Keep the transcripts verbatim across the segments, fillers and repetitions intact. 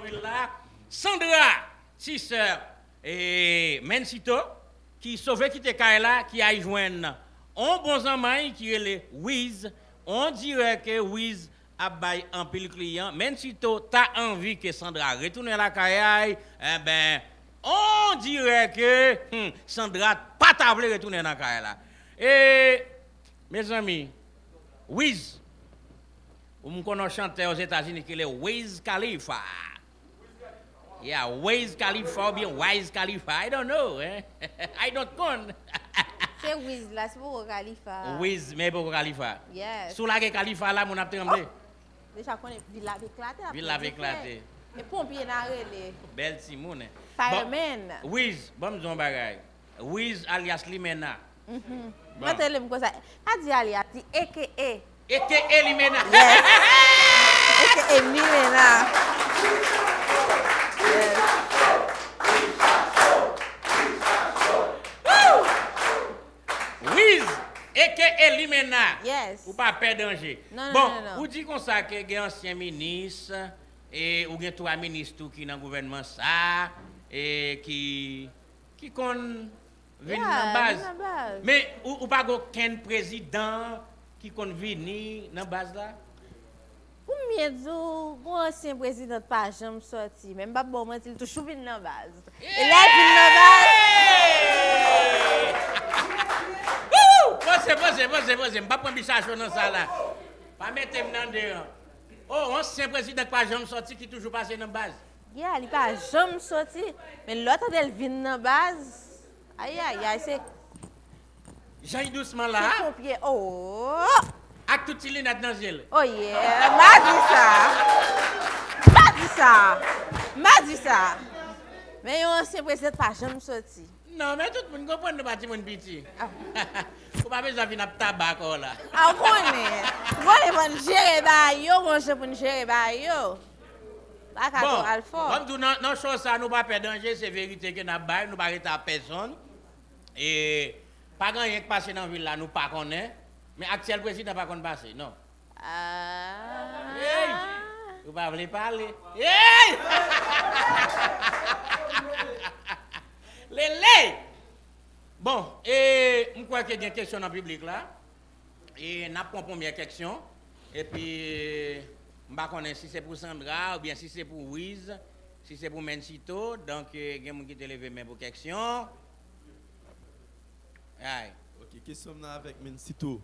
Villa, Sandra, ti sè, e, Mensito, ki sove kite kay la, ki al jwenn on bon zanmay ki rele Wiz. On dirè ke Wiz ap bay anpil kliyan. Mensito ta anvi ke Sandra retounen lakay ay, enben, on dirè ke, hmm, Sandra pa ta vle retounen nan kay la. E, mezanmi, Wiz, ou m konnen yon chantè Ozetazini ki rele Wiz Khalifa. Yeah, Wiz Khalifa oubyen Wiz Khalifa, I don't know, hein? I don't konn. Se Wiz la, se poko Khalifa. Wiz, men poko Khalifa. Yes. Si w lage Khalifa la, moun ap tranble. Deja konnen vil la ap eklate, ap pran dife. Vil la ap eklate. E ponpye n a rele. Bèl timoun, hein. Fireman. Bon, Wiz, ban m di w yon bagay. Wiz alyas Limena. Mhm. Bon. Mwen te lè m konsa. Pa di alyas, di A K A. A K A Limena. Yes. A K A Limena. Yes. Wiz, A K A Limena. Yes. Ou pa pè danje. Non, non, bon, non, non. Ou di konsa ke gen ansyen minis, e ou gen twa minis tou ki nan gouvènman sa, e ki ki konn vin nan baz. Yeah, vin nan baz. Men ou, ou pa gen okenn prezidan ki konn vini nan baz la? Pou m byen di w, gon ansyen prezidan t pa janm sòti. Men m p ap ba w manti, li toujou vin nan baz. E lè l vin nan baz. Wouhou! Poze, poze, poze, poze. M p ap pran bicha cho nan sa la. Pa mete m nan deran. Oh, ansyen prezidan k pa janm sòti ki toujou pase nan baz. Yeah, li pa janm sòti. Men lè w tande l vin nan baz, ayayay, se jan l dousman la. Se ponpye, oh! Ak tout ti linèt nan zye l. Oh yeah, m pa di sa. M pa di sa. M pa di sa. Men yon ansyen prezidan pa janm sòti. Non, men tout moun konprann nou pa timoun piti. Ah. Ou pa bezwen vin ap taba kò w la. Ah, ou konnen. Ou konnen fò n jere bagay yo, gon jan pou n jere bagay yo. Bagay yo al fò. Bon, ban m di w, nan, nan show sa, nou pa pè danje, se verite ke n ap bay, nou pa rete a pèsonn. E pa gen anyen k pase nan vil la, nou pa konnen. Men aktyèl prezidan pa konn pase, non. Ah. Hey! Ou pa vle pale. Hey! Lele! Bon, e m kwè ke gen kesyon nan piblik la. E n ap pran premyè kesyon. Epi, m pa konnen si se pou Sandra oubyen si se pou Wiz, si se pou Mensito. Donk, e, gen moun ki te leve men pou kesyon. Ay. Ok, kesyon m nan avèk Mensito.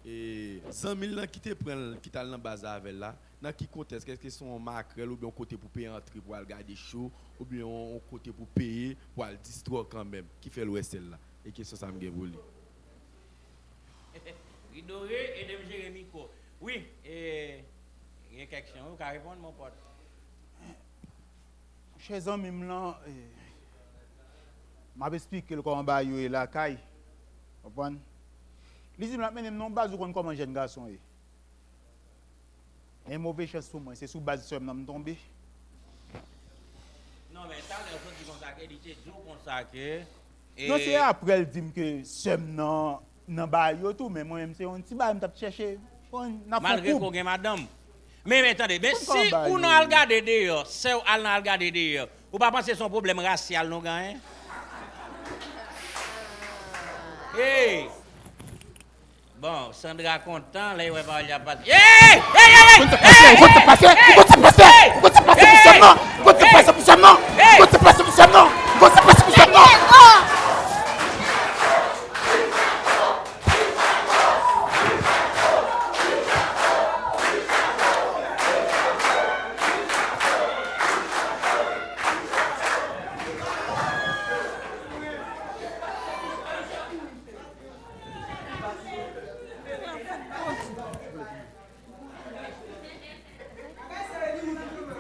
E, zanmi l lan ki te pran l, ki t al nan baz la avè l la, nan ki kontèks? Èske se yon makrèl oubyen yon kote pou peye antre pou al gade cho, oubyen yon, yon kote pou peye pou al distrè w kanmenm, ki fè l wè sèl la? E kesyon sa m gen pou li. Ridore, ede m jere mikwo. Wi, e, gen kesyon, ou ka reponn, mon pòt. Chè zanmi m lan, e, m ap esplike l kòman bagay yo ye lakay. Konprann? Li di m l ap mennen m nan yon baz, ou konn kòman jèn gason ye. Gen move chans pou mwen, se sou baz sè m nan m tonbe. Non, men talè w sot di konsa ke li te di w konsa ke, e, non, se apre l di m ke sè m nan, nan bagay yo tou, men mwen menm se yon ti bagay m t ap chèche. Bon, n ap fè koup. Malgre ke w gen madanm. Men, men, tande, men si ou nan al gade deyò, sè w al nan al gade deyò, ou pa panse se yon pwoblèm rasyal nou genyen? Hey! Bon, Sandra kontan lè l wè pawòl y ap pase. Hey! Hey, hey, hey! Ou konn sa k pase? Ou konn sa k pase? Ou konn sa k pase pou sè m nan? Ou konn sa k pase pou sè m nan? Ou konn sa k pase pou sè m nan? Ou konn sa k pase pou sè m nan?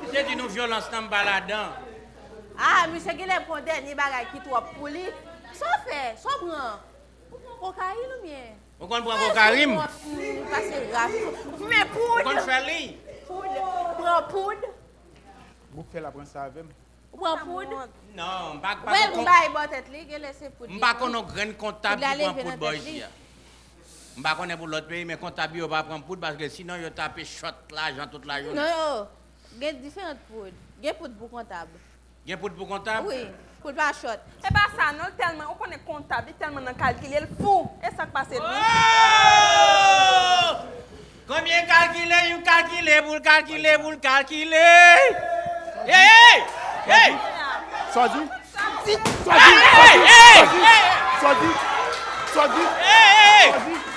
Misye di nou vyolans nan m pa ladan. Ah, misye genlè pran dènye bagay ki twòp pou li. Sa w fè? Sa w pran? Ou pran kokayin oubyen? Ou konn pran kokayin? Èske w konn pase raf? Ou fumen poud? Ou konn fè liy? Poud. Ou pran poud? Bouk fè l ap ranse avè m. Ou pran poud? Non, m pa, pa... Wè, m bay bò tèt li, genlè se poud li pran. M pa konn yon grenn kontab ki pran poud bò isi a. M pa konnen pou lòt peyi, men kontab yo pa pran poud, paske sinon yo tape chòt lajan tout lajounen. Non, yo. Gen diferan poud. Gen poud pou kontab. Gen poud pou kontab? Wi, pou l pa chòt. E pa sa non, l tèlman, ou konnen kontab, li tèlman nan kalkile, l fou. E sa k pase l, wi. Konbyen kalkile, yon kalkile, pou l kalkile, pou l kalkile. Hey, hey, hey! Sa w di? Sa w di? Sa w di? Sa w di? Sa w di? Sa w di?